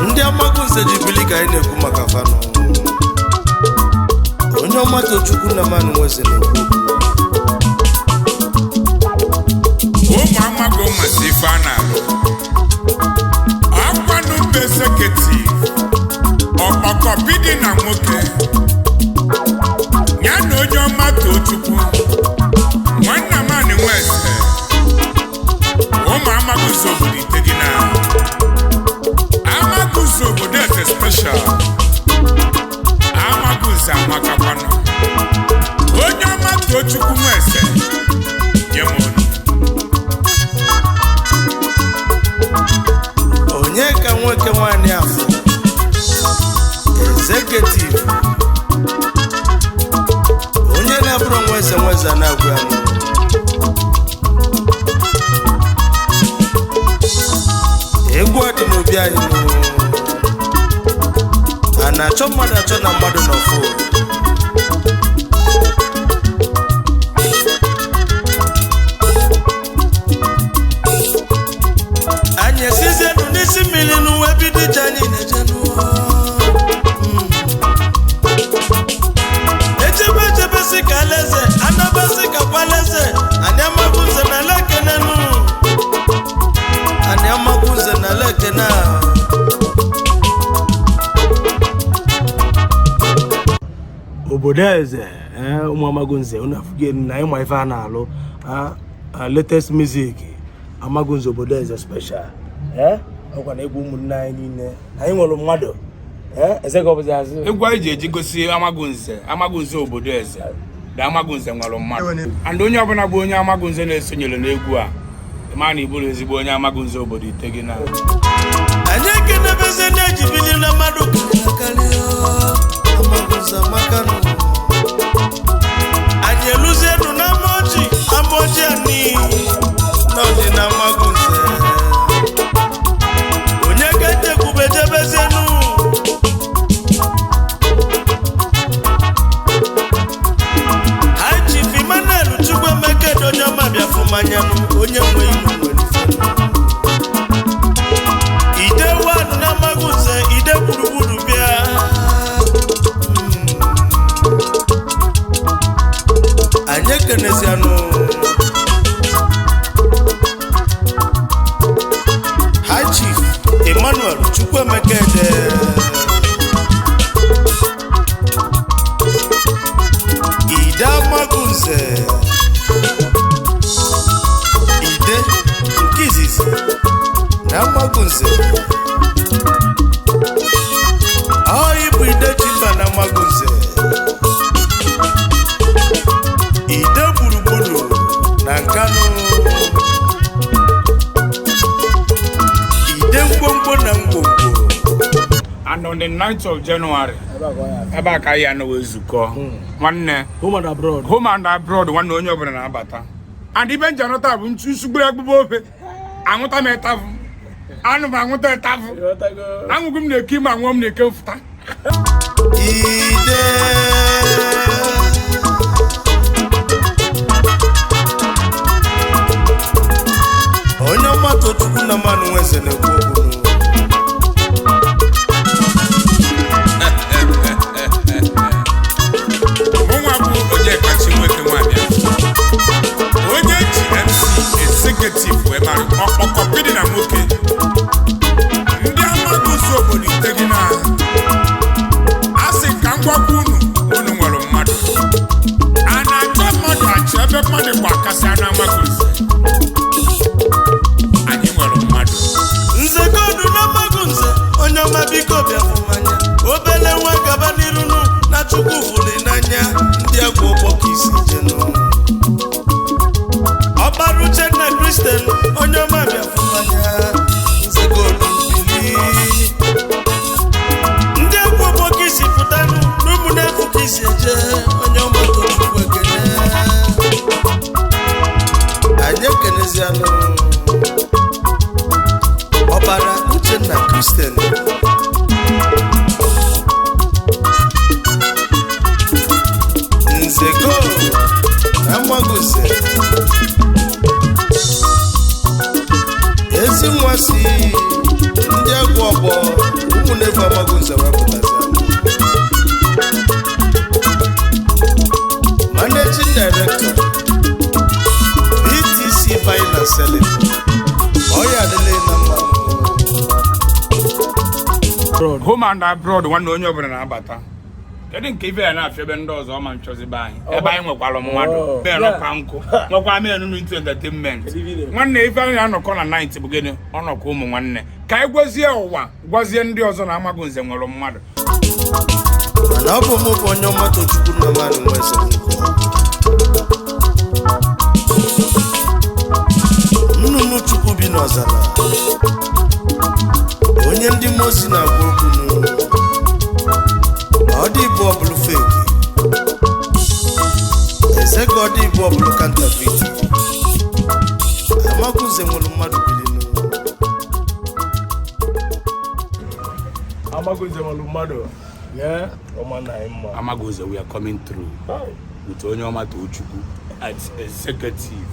Ndị Amagunze ji bili ka anyị na-ekwu maka fanụ. Onye ọma Tochukwu na Mmanụ Nweze na-ekwu okwu. Ụmụ amago masị ife a na-alụ akwanụ mbe executive ọkpọkọpi dị na nwoke ya na onye ọma Tochukwu nwanna manị nweze. Ụmụ Amagunze obodo Itegina, Amagunze obodo eze special, Amagunze amakakwanụ. Onye ọma Tochukwu nweze, nye m ọnụ. Onye ka nwoke nwanyị afọ executive, onye na-abụrụ nweze nweze na-agwa ya nụ. Egwu a dị n'obi anyị nụ. A na-achọ mmadụ achọ na mmadụ n'ọfụ. Anyị esizienụ n'isi mmiri n'uwe bido ije anyị na-eje n'ụwa. Echebe echebe si ka alaeze anabasị ka kwalaeze. Anyị amaghị na ala ekenenụ, anyị amaghị na ala ekene a. Obodo eze, ụmụ Amagunze, unu afụgo na ịma ife a na-alụ. Latest music Amagunze obodo eze special, ọkwa na egwu ụmụnne anyị niile na anyị nwere mmadụ, eze ka ọ bụzi azụ. Egwu anyị ji eji gosi Amagunze, Amagunze obodo eze na Amagunze nwere mmadụ, and onye ọbụla bụ onye Amagunze na-esonyere n'egwu a, ma na iburu ezigbo onye Amagunze obodo Itegina. Anyị ekenebeze ndị ejibili na mmadụ karịa. Amagunze amakanụ. Anyị eluzienu na amaoji amaoji ani na ọdịna Amagunze. Onye ga-ejekwube jebezienu? High Chief Emmanuel Chukwuemeka Edonyeọma bịafụmanyanụ, onye nwe inu nwere ifenụ. Ide wanụ na Amagunze, ide gburugburu bịa. Anyị ekenezianụ High Chief Emmanuel Chukwuemeka Ede, ide Amagunze, ide nke izizi na Amagunze. Ọ ịbụ ide ji mba na Amagunze, ide gburugburu na Nkanụ, ide ngwongwo na ngwongwo. And on the 9th of January, ebe a ka anyị anọghị ezukọ nwanne. Home and abroad. Home and abroad, nwanne, onye ọbụla na-abata. And ibe nji anọta bụ nchu nsugburu agbụgbọ ofe anwụta m etafụ anụ m anwụta etafụ anwụgụ m na-eke ime anwụọ m na-eke mfụta. Ide onye ọma Tochukwu na Mmanụ Nweze na-ekwu okwu nụ. Mụnwa bụ onye kachi nwoke nwanyị a, onye ji MC executive wee mara ọkpọkọpi dị na nwoke ndị Amagunze obodo Itegina, a sị ka m gwakwa unu, unu nwere mmadụ. A na-achọ mmadụ achọ ebe mmadụ kwa akasị a na Amagunze anyị nwere mmadụ. Nze godu na Amagunze, onye ọma, biko bịafụmanya obele nwa gaba n'irunu na Chukwu fụrụ n'anya. Ndị agwa ụgbọ ka isi jenụ. Ọkpara Uchenna Kristian, onye ọma, bịafụmanya. Nze godu bili, ndị agwa ụgbọ ka isi pụtanụ n'ụmụ n'efu ka isi eje. Onye ọma Tochukwu, ekene. Anyị ekenezianụ ọbara Uchenna Kristian. Ọbasi, ndị agwụ ọgbọ ụmụ na-efu Amagunze wee pụtazi. Managing Director, BTC Buying and Selling. Ọya adịla na mma. Home and abroad, nwanne, onye ọbụla na-abata. Kedu nke ife ya na-afịa ebe ndị ọzọ ọma nchọzi be anyị, ebe anyị nwekwara mmadụ? Be nọkwa nkụ nwekwa menunu into entertainment. Nwanne, ife anyị na-anọkọ na 90 bụ gịnị? Ọnọkọ ụmụ nwanne, ka anyị gwazie ụwa, gwazie ndị ọzọ na Amagunze nwere mmadụ. Mana ọ bụ mụ bụ onye ọma Tochukwu Nnamani Nweze Nkọ, nnụnụ Chukwu bi n'ọzara, onye ndị mmụọ ozi na-agwa okwu nụ. Ọ dị bụ ọbụlụ fake eze ka ọ dị bụ ọbụlụ counterfeit. Amagunze nwere mmadụ bilinu. Amagunze nwere mmadụ. Yeah, ọma na anyị mma. Amagunze, we are coming through with onye ọma Tochukwu at executive.